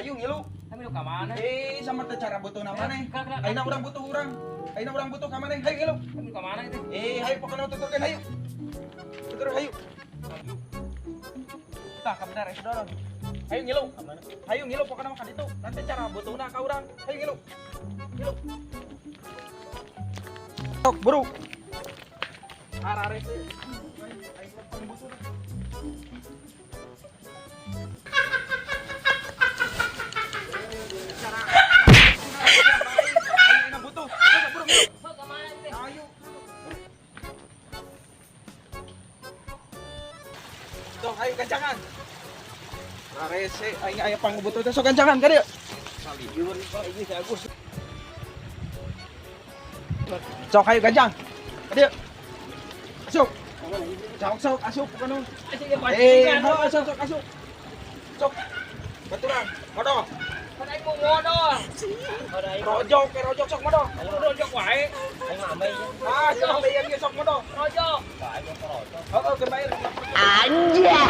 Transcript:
Hayu ngilu. Kami nu ka mana? Eh, sama teh cara butuhna maneh. Kela, kela. Ayeuna urang butuh urang. Ayeuna urang butuh ka maneh. Hayu ngilu. Kami ka mana itu? Eh, hayu pokona tuturkeun hayu. Tutur hayu. Tah, kabenar eh dorong. Hayu ngilu. Hayu ngilu pokona mah ka ditu. Nanti cara butuhna ka urang. Hayu ngilu. Ngilu. Sok buru. Ararese. Aing mah pangbutuhna. Cara ayo butuh. Sok buru ngilu. Sok ka mana itu? Ayo. Tuh, ayo gancangan. Rarese, aing aya pangbutuh teh sok gancangan ka dieu. Salieur Pak ini si Agus. Sok ayo gancang. Ka dieu. Asup. Sok sok asup pokona. Eh, halo sok sok asup. Sok. Baturan, modo. Kan aing mau modal. Rojok, ke rojok sok modo. Rojok wae. Ah, sok bayar ge sok modo. Rojok. Heeh, keur bayar. Anjay.